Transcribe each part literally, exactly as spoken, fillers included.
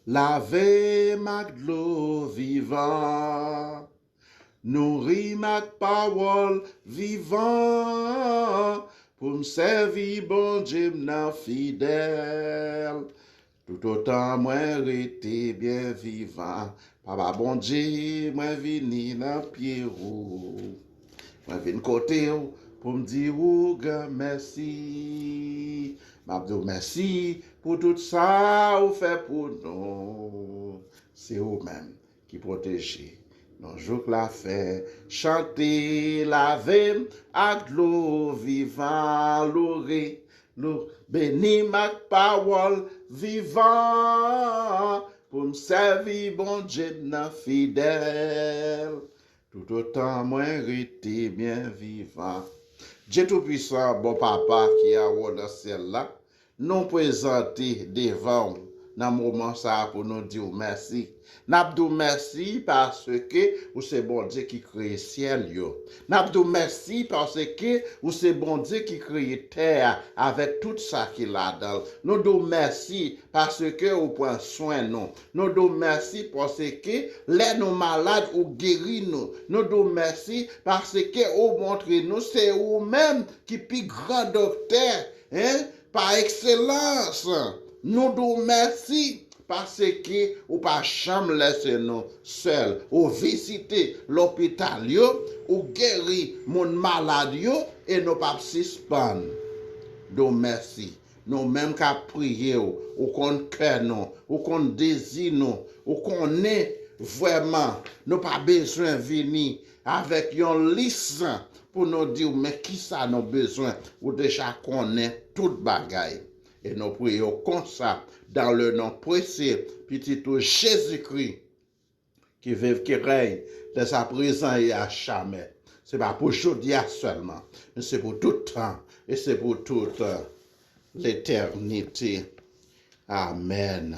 Lave m ak dlo vivan, nouri m ak pawòl vivan, pou m sèvi Bondye m nan fidèl. Toutotan mwen rete byen vivan, Papa Bondye, mwen vini nan pye ou. Mwen vin kote w pou m di ou gran mèsi. M ap di w mèsi pou tout sa ou fè pou nou. Se ou menm ki pwoteje nou jouk lafen. Chante, lave m ak dlo vivan, loure, lou, beni m ak pawòl vivan, pou m sèvi Bondye m nan fidèl. Toutotan mwen rete byen vivan. Dye Toupisan, bon Papa ki anwo nan syèl la, nou prezante devan w nan moman sa a pou nou di w mèsi. N ap di w mèsi paske ou se Bondye ki kreye syèl yo. N ap di w mèsi paske ou se Bondye ki kreye tè a avèk tout sa ki ladan l. Nou di w mèsi paske ou pran swen nou. Nou di w mèsi paske lè nou malad, ou geri nou. Nou di w mèsi paske ou montre nou se ou menm ki pi gran doktè, en, pa ekselans. Nou di w mèsi paske ou pa janm lèse nou sèl. Ou vizite lopital yo, ou geri moun malad yo, e nou p ap sispann di w mèsi. Nou menm k ap priye w, ou konn kè nou, ou konn dezi nou, ou konnen vrèman nou pa bezwen vini avèk yon lis pou nou di w men kisa nou bezwen. Ou deja konnen tout bagay. E nou priye w konsa, dans le nom précieux Pitit ou Jezikri, ki viv, ki rèy dès à présent et à jamais. Se pa pou jodi a sèlman, men se pou tout tan e se pou tout, euh, letènite. Amèn.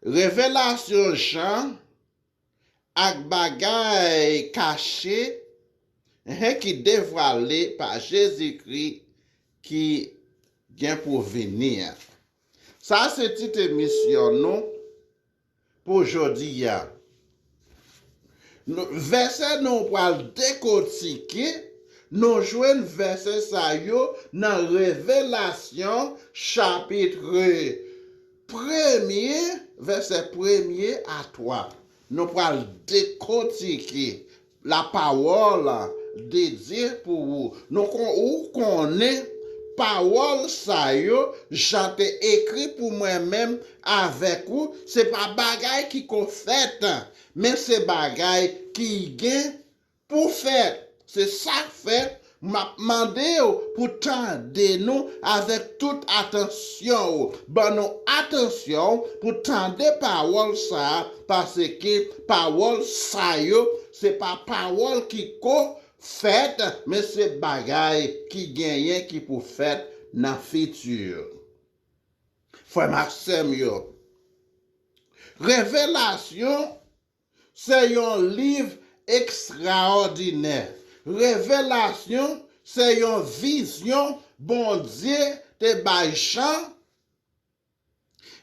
Revelasyon Jan ak bagay kache, hen, ki devwale pa Jezikri ki gen pou vini an. Sa se tit emisyon nou pou jodi a. Nou, vèsè nou pral dekotike, nou jwenn vèsè sa yo nan Revelasyon chapit premye, vèsè premye a twa. Nou pral dekotike la parole de Dieu pou ou. Nou kon, ou konnen pawòl sa yo, Jan te ekri pou mwen menm avèk ou, se pa bagay ki ko fèt, men se bagay ki gen pou fèt. Se sa k fè m ap mande w pou tande nou avèk tout atansyon w. Ban nou atansyon w pou tande pawòl sa a, paske pawòl sa yo, se pa pawòl ki ko fèt, men se bagay ki genyen ki pou fèt nan fiti. Frè m ak sè m yo, Revelasyon se yon liv ekstraòdinè. Revelasyon se yon vizyon Bondye te bay Jan,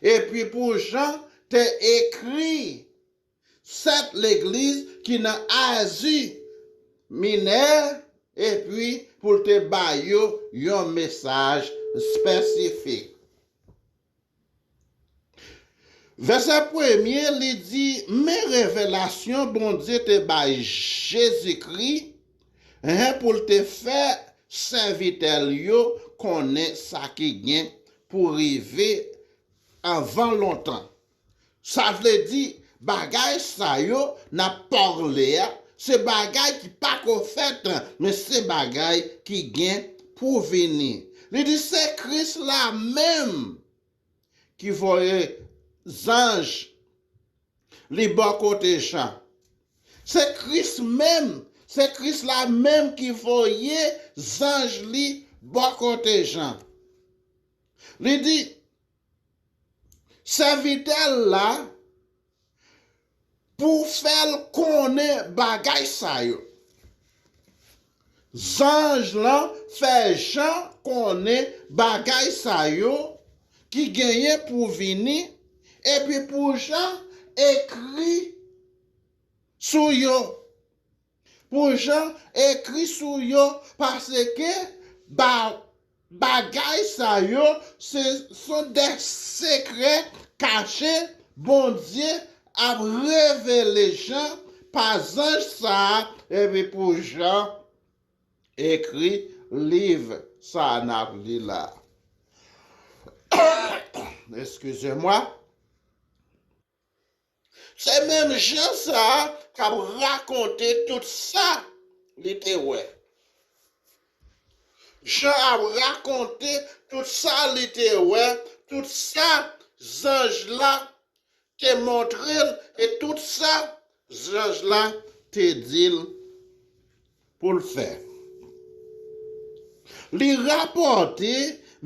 epi pou Jan te ekri sèt legliz ki nan Azi Minè, epi pou l te ba yo yon mesaj espesifik. Vèsè premye, li di, men revelasyon Bondye te bay Jezikri, hen, pou l te fè sèvitè l yo konnen sa ki gen pou rive anvan lontan. Sa vle di, bagay sa yo n ap pale a, se bagay ki pa ko fèt, men se bagay ki gen pou vini. Li di, se Kris la menm ki voye zanj li bò kote Jan. Se Kris menm, se Kris la menm ki voye zanj li bò kote Jan. Li di, sèvitè l la pou fè l konnen bagay sa yo. Zanj lan fè Jan konnen bagay sa yo ki genyen pou vini, Epi pou Jan ekri sou yo. Pou Jan ekri sou yo, paske ba, bagay sa yo, se, se de sekrè kache Bondye ap revele Jan pa zanj sa a, epi pou Jan ekri liv sa a n ap li la. Eskize mwa. Se menm Jan sa a k ap rakonte tout sa li te wè. Jan ap rakonte tout sa li te wè, tout sa zanj la te montre l, e tout sa zanj la te di l pou l fè. Li rapòte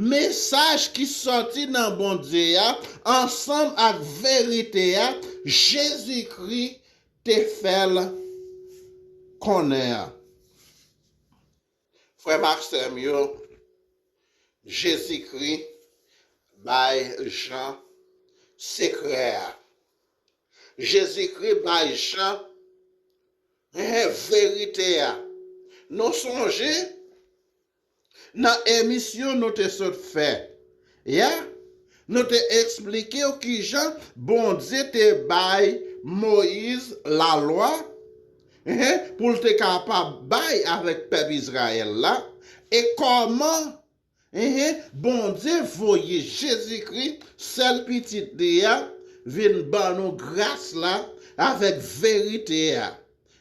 mesaj ki sòti nan Bondye a ansanm ak verite a Jezikri te fè l konnen an. Frè m ak sè m yo, Jezikri bay Jan sekrè a. Jezikri bay Jan, eh, verite a. Nou sonje, nan emisyon nou te sot fè, ya, nou te eksplike w kijan Bondye te bay Moyiz lalwa, eh, pou l te kapab bay avèk pèp Izrayèl la, e kòman, eh, Bondye voye Jezikri, sèl Pitit li a, vin ban nou gras la avèk verite a.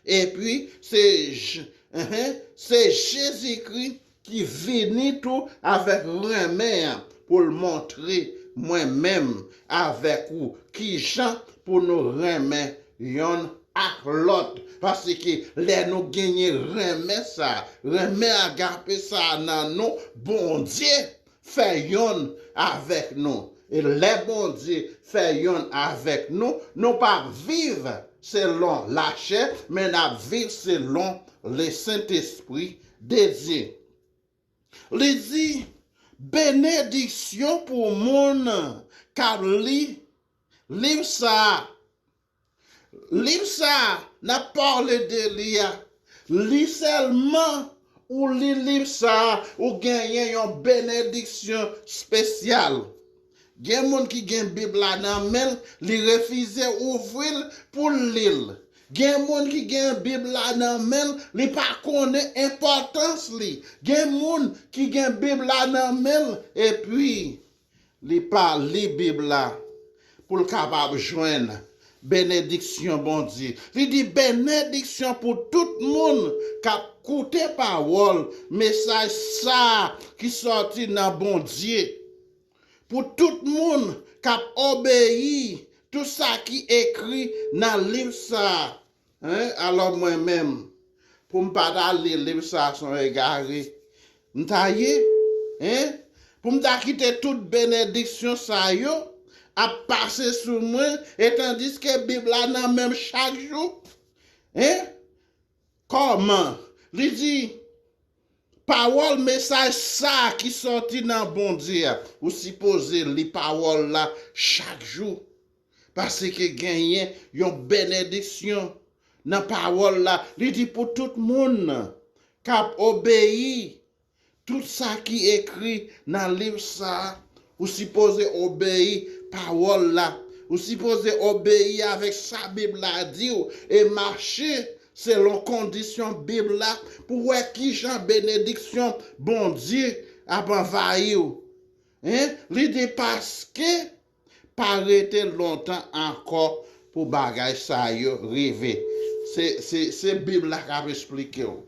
Epi, se J-, enhen, se Jezikri ki vini tou avèk renmen an pou l montre mwen menm avèk ou kijan pou nou renmen yonn ak lòt. Paske lè nou genyen renmen sa, renmen agape sa nan nou, Bondye fè yonn avèk nou. E lè Bondye fè yonn avèk nou, nou p ap viv selon lachè, men n ap viv selon Lesentespri de Dye. Li di, benediksyon pou moun k ap li liv sa a. Liv sa a, n ap pale de li a. Li sèlman, ou li liv sa a, ou genyen yon benediksyon espesyal. Gen moun ki gen Bib la nan men l, li refize ouvri l pou l li l. Gen moun ki gen Bib la nan men l, li pa konnen enpòtans li. Gen moun ki gen Bib la nan men l, epi li pa li Bib la pou l kapab jwenn benediksyon Bondye. Li di, benediksyon pou tout moun k ap koute pawòl, mesaj sa a ki sòti nan Bondye. Pou tout moun k ap obeyi tout sa ki ekri nan liv sa a. Hein? Alò mwen menm, pou m pa ta li liv sa a, se yon egare m ta ye, hein? Pou m ta kite tout benediksyon sa yo ap pase sou mwen, e tandiske Bib la nan men m chak jou, hein? Kòman? Li di, pawòl, mesaj sa a ki sòti nan Bondye a, ou sipoze li pawòl la chak jou. Paske genyen yon benediksyon nan pawòl la. Li di pou tout moun k ap obeyi tout sa ki ekri nan liv sa a, ou sipoze obeyi pawòl la. Ou sipoze obeyi avèk sa Bib la di w e mache selon kondisyon Bib la pou w wè kijan benediksyon Bondye ap anvayi w. Hein? Li di, paske pa rete lontan ankò pou bagay sa yo rive. Se, se, se Bib la k ap esplike w.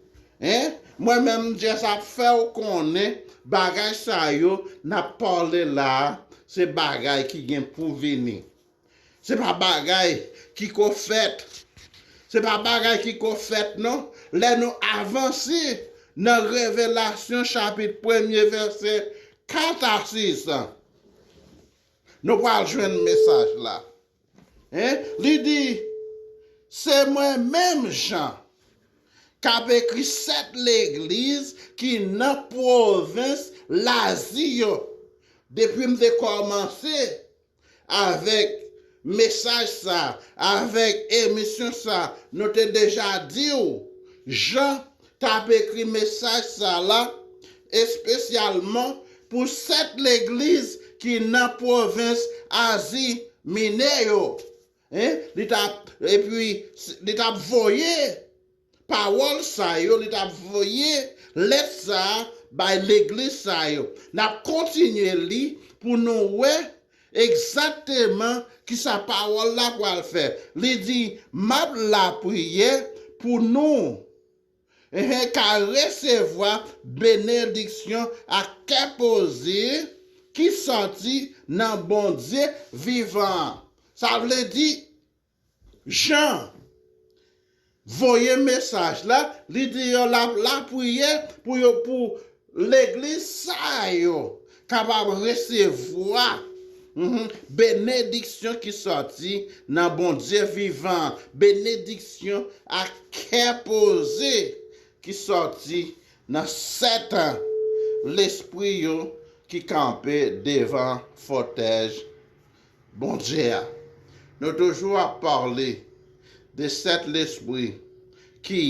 Hein? Mwen menm, m just ap fè w konnen bagay sa yo n ap pale la a, se bagay ki gen pou vini. Se pa bagay ki ko fèt. Se pa bagay ki ko fèt, non. Lè nou avanse nan Revelasyon chapit premye, vèsè kat a sis, nou pral jwenn mesaj la. Hein? Li di, se mwen menm Jan k ap ekri sèt legliz ki nan pwovens Lazi yo. Depi m te kòmanse avèk mesaj sa, avèk emisyon sa, nou te deja di w, Jan t ap ekri mesaj sa la, espesyalman pou sèt legliz ki nan pwovens Azi Minè yo. Hein? Li t ap, epi, li t ap voye pawòl sa yo, li t ap voye lèt sa a bay legliz sa yo. N ap kontinye li pou nou wè egzakteman kisa pawòl la pral fè. Li di, m ap lapriyè pou nou, enhen, ka resevwa benediksyon ak kè poze ki sòti nan Bondye vivan an. Sa vle di, Jan voye mesaj la, li di yo l ap lapriyè pou yo, pou legliz sa yo kapab resevwa, mhm, benediksyon ki sòti nan Bondye vivan, benediksyon ak kè poze ki sòti nan sèt lespri yo ki kanpe devan fòtèj Bondye a. Nou toujou ap pale de sèt lespri ki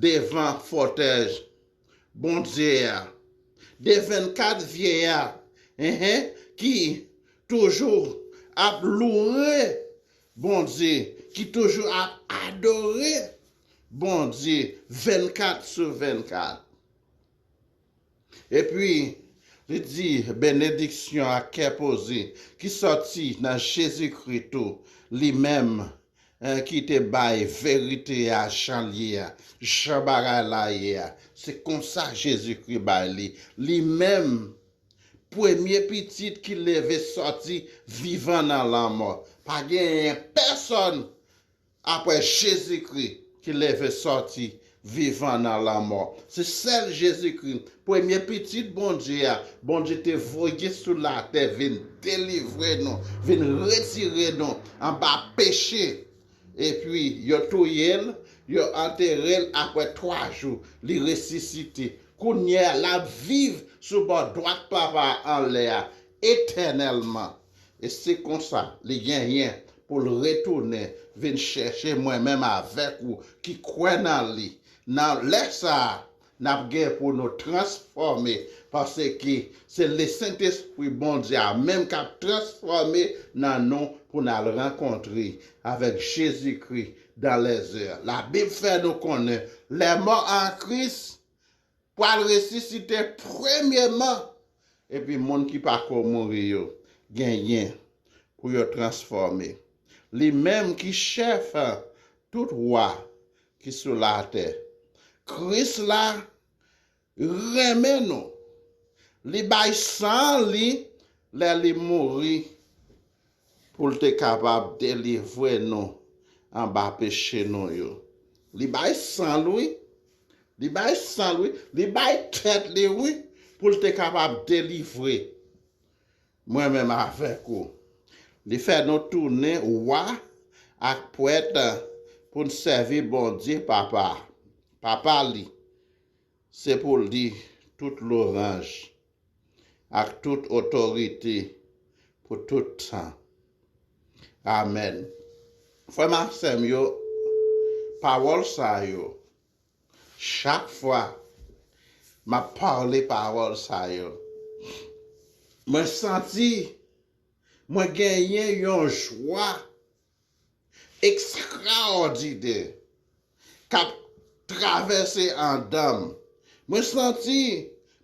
devan fòtèj Bondye a, de vennkat vye a, enhen, ki toujou ap loure Bondye, ki toujou ap adore Bondye vennkat sou vennkat. Epi, li di, benediksyon ak kè poze ki sòti nan Jezikri tou, li menm, eh, ki te bay verite a jan l ye a, jan bagay la ye a. Se konsa Jezikri bay li. Li menm, premye pitit ki leve sòti vivan nan lanmò. Pa genyen pèsòn apre Jezikri ki leve sòti vivan nan lanmò. Se sèl Jezikri, premye pitit Bondye a, Bondye te voye sou latè vin delivre nou, vin retire nou anba peche. Epi yo touye l, yo antere l, apre twa jou, li resisite. Kounye a, l ap viv sou bò dwat Papa a anlè a, etènèlman. E se konsa li genyen pou l retounen vin chèche mwen menm avèk ou ki kwè nan li. Nan lè sa a, n ap gen pou nou transfòme, paske se Lesentespri Bondye a menm k ap transfòme nan nou pou n al rankontre avèk Jezikri dans les airs. Labib fè nou konnen lè mò an Kris pral resisite premyeman, epi moun ki pako mouri yo genyen pou yo transfòme. Li menm ki chèf tout wa ki sou latè. Kris la renmen nou. Li bay san li lè li mouri pou l te kapab delivre nou anba peche nou yo. Li bay san l, wi. Li bay san l, wi. Li bay tèt li, wi, pou l te kapab delivre mwen menm avèk ou. Li fè nou tounen wa ak prèt pou n sèvi Bondye Papa, Papa li. Se pou li tout lwanj ak tout otorite pou tout tan. Amèn. Frè m ak sè m yo, pawòl sa yo, chak fwa m ap pale pawòl sa yo, mwen santi mwen genyen yon jwa ekstraòdinè k ap travèse anndan m. Mwen santi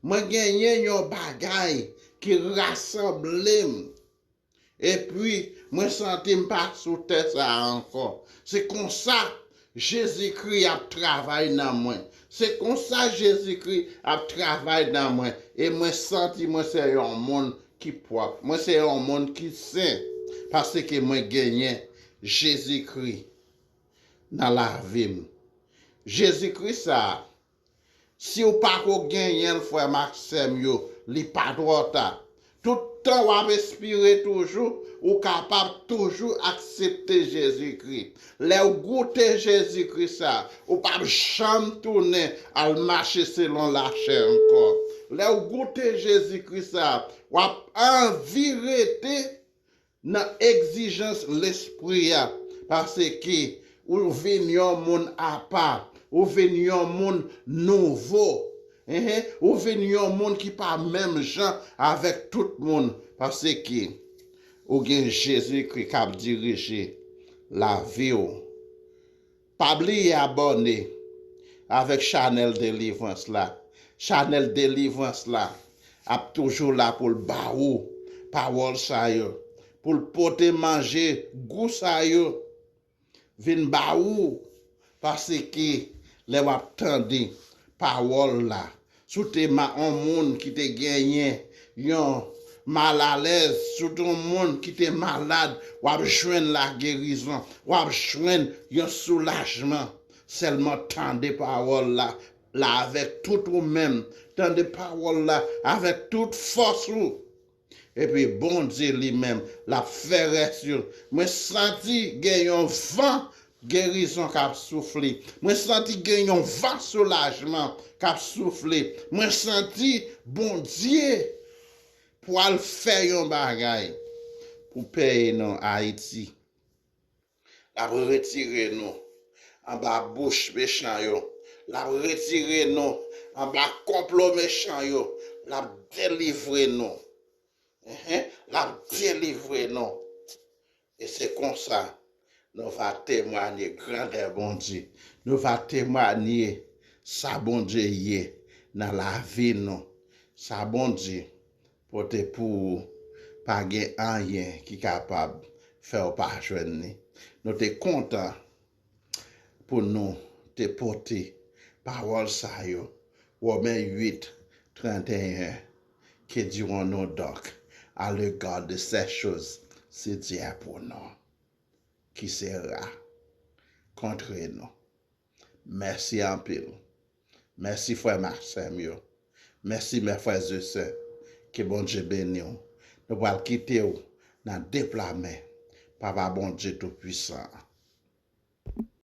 mwen genyen yon bagay ki rasanble m. Epi, mwen santi m pa sou tè sa a ankò. Se konsa Jezikri ap travay nan mwen. Se konsa Jezikri ap travay nan mwen. E mwen santi mwen se yon moun ki pwòp. Mwen se yon moun ki sen. Paske mwen genyen Jezikri nan lavi m. Jezikri sa a, si w pako genyen l, frè m ak sè m yo, li pa twò ta. Tout tan w ap espire toujou, ou kapab toujou aksepte Jezikri. Lè w goute Jezikri sa, ou p ap janm tounen al mache selon lachè ankò. Lè w goute Jezikri sa, w ap anvi rete nan egzijans lespri a, paske ou vin yon moun apa, ou vin yon moun nouvo, enhen, ou vin yon moun ki pa menm jan avèk tout moun, paske ou gen Jezikri k ap dirije lavi w. Pa bliye abòne avèk chanèl Delivrans la. Chanèl Delivrans la ap toujou la pou l ba ou pawòl sa yo, pou l pote manje gou sa yo vin ba ou, paske lè w ap tande pawòl la, si w te ma-, yon moun ki te genyen yon malalèz, si w te yon moun ki te malad, w ap jwenn lagerizon, w ap jwenn yon soulajman. Sèlman tande pawòl la, la avèk tout ou menm. Tande pawòl la avèk tout fòs ou. Epi Bondye li menm, l ap fè rès yo. Mwen santi gen yon van gerizon k ap soufle. Mwen santi gen yon van soulajman k ap soufle. Mwen santi Bondye pral fè yon bagay pou peyi nou, Ayiti. L ap retire nou anba bouch mechan yo. L ap retire nou anba konplo mechan yo. L ap delivre nou. Enhen, l ap delivre nou. E se konsa nou va temwanye grandè Bondye. Nou va temwanye sa Bondye ye nan lavi nou. Sa Bondye pote pou ou, pa gen anyen ki kapab fè w pa jwenn li. Nou te kontan pou nou te pote pawòl sa yo. Women uit, trannteyen, Que dirons-nous donc à l'égard de ces choses? Si Dieu est pour nous, qui sera contre nous? Mèsi anpil. Mèsi frè m ak sè m yo. Mèsi mè frè e sè. Ke Bondye beni w. Nou pral kite w nan de pla men Papa Bondye Toupwisan an.